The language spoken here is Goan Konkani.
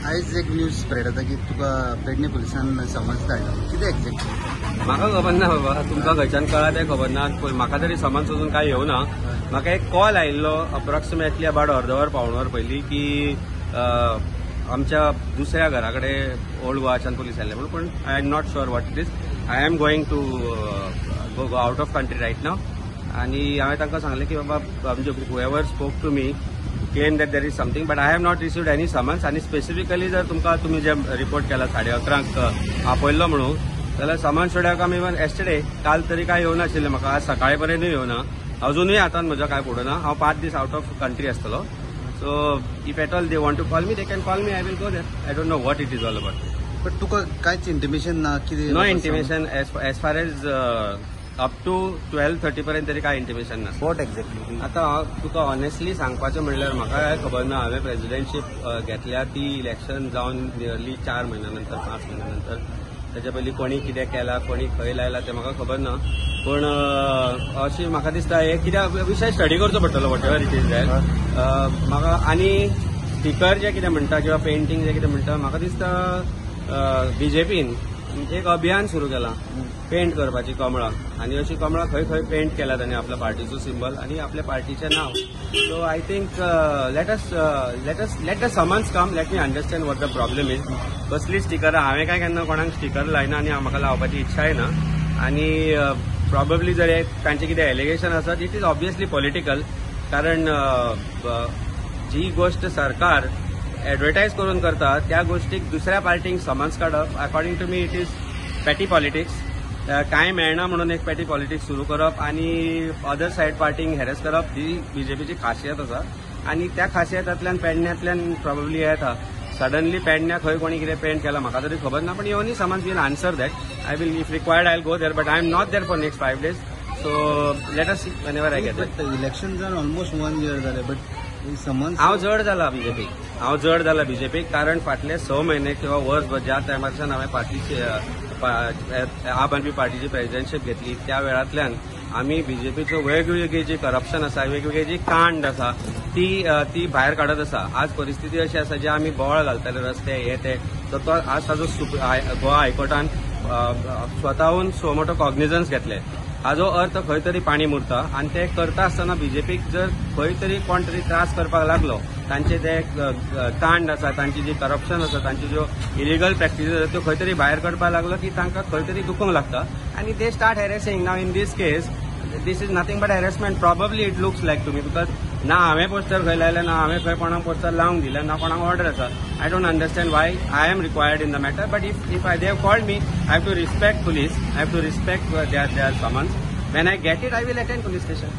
आयज एक न्यूज स्प्रेड जाता की तुका पेडणे पुलिसान समज धाडला, कितें एक्झॅक्टली? म्हाका खबर ना बाबा, तुमकां खंयच्यान कळ्ळा तें खबर ना. म्हाका तरी समज अजून कांय येवना. म्हाका एक कॉल आयिल्लो अप्रॉक्सिमेटली अबाउट अर्द वर पावण वर पयलीं की आमच्या दुसऱ्या घरा कडेन ओल्ड गोवाच्यान पुलीस आयले म्हणून, पूण I am not sure what it is. I am going to go out of country right now. आनी हांवें तांकां सांगलें की बाबा म्हणजे whoever spoke to me claim that there is something, but I have not received any summons. आनी स्पेसिफिकली जर तुमकां तुमी जे रिपोर्ट केला 11:30 आपयल्लो म्हणून, जाल्यार summons should have come even yesterday. काल तरी कांय येवनाशिल्लें म्हाका, आज सकाळी पर्यंतूय येवना, अजुनूय हातान म्हज्या कांय पडूना. हांव 5 दीस आवट ऑफ कंट्री आसतलो. So if at all they want to call me, they can call me, I will go there. I don't know what it is all about. But तुका कांयच इंटिमेशन ना कितें? No intimation as far as up to 12:30 पर्यंत तरी कांय इंटिमेशन ना. What exactly? आतां हांव तुका ऑनेस्टली सांगपाचें म्हणल्यार म्हाका कांय खबर ना. हांवें प्रेजिडेंटशीप घेतल्या ती इलेक्शन जावन नियरली 4 म्हयन्या नंतर, 5 म्हयन्या नंतर. ताच्या पयलीं कोणी कितें केलां, कोणी खंय लायलां तें म्हाका खबर ना. पूण अशी म्हाका दिसता हे कित्याक विशय स्टडी करचो पडटलो, whatever it is that. म्हाका आनी स्टिकर जे कितें म्हणटा किंवा पेंटींग जे कितें म्हणटा, म्हाका दिसता बीजेपीन एक अभियान सुरू केलां पेंट करपाची कमळां, आनी अशी कमळां खंय खंय पेंट केल्या तांणी आपल्या पार्टीचो सिंबल आनी आपल्या पार्टीचें नांव. So I think let the summons come, let me understand what the problem is. कसली स्टिकरां हांवें काय केन्ना कोणाक स्टिकर लायना आनी म्हाका लावपाची इच्छाय ना. आनी प्रॉबेबली जर तांचें कितें एलिगेशन आसत, it is obviously political. कारण जी गोश्ट सरकार एडवर्टायज करून करता त्या गोष्टीक दुसऱ्या पार्टींक समन्स काडप, according to me it is petty politics. कांय मेळना म्हणून एक पेटी पॉलिटिक्स सुरू करप आनी अदर सायड पार्टींक हॅरेस करप ही बीजेपीची खासियत आसा. आनी त्या खासियतांतल्यान पेडण्यांतल्यान प्रॉबेबली येता. सडनली पेडण्या खंय कोणी कितें पेंट केलां म्हाका तरी खबर ना, पण येवनी summons will answer that. I will, if required I will go there, but I am not there for next 5 days. So let us see whenever I get it. Election जावन ऑलमोस्ट 1 year जालें, बट समन्स. हांव जड जाला बीजेपीक, हांव जड जाला बीजेपीक, कारण फाटले 6 म्हयने किंवा वर्स ज्या टायमारच्यान हांवें पार्टीची आम आदमी पार्टीची प्रेजिडेंटशीप घेतली त्या वेळांतल्यान आमी बीजेपीच्यो वेगवेगळी जी करप्शन आसा, वेगवेगळी जी कांड आसा ती भायर काडत आसा. आज परिस्थिती अशी आसा जे आमी बोवाळ घालताले रस्ते हे ते, तर तो आज ताजो गोवा हायकोर्टान स्वताहून सुओमोटो कॉग्निजन्स घेतले. हाजो अर्थ खंय तरी पाणी मुरता. आनी ते करता आसतना बीजेपीक जर खंय तरी कोण तरी त्रास करपाक लागलो, तांचे ते कांड आसा, तांची जी करप्शन आसा, तांची ज्यो इलिगल प्रॅक्टिसीस आसा त्यो खंय तरी भायर काडपाक लागलो की तांकां खंय तरी दुखूंक लागता आनी they start harassing. Now in this case this is nothing but harassment, probably it looks like to me, because ना हांवें पोस्टर खंय लायलें, ना हांवें खंय कोणाक पोस्टर लावंक दिलें, ना कोणाक ऑर्डर आसा. I don't understand why I am required in the matter, but if I they have called me, I have to respect police, I have to respect their summons. When I get it I will attend police station.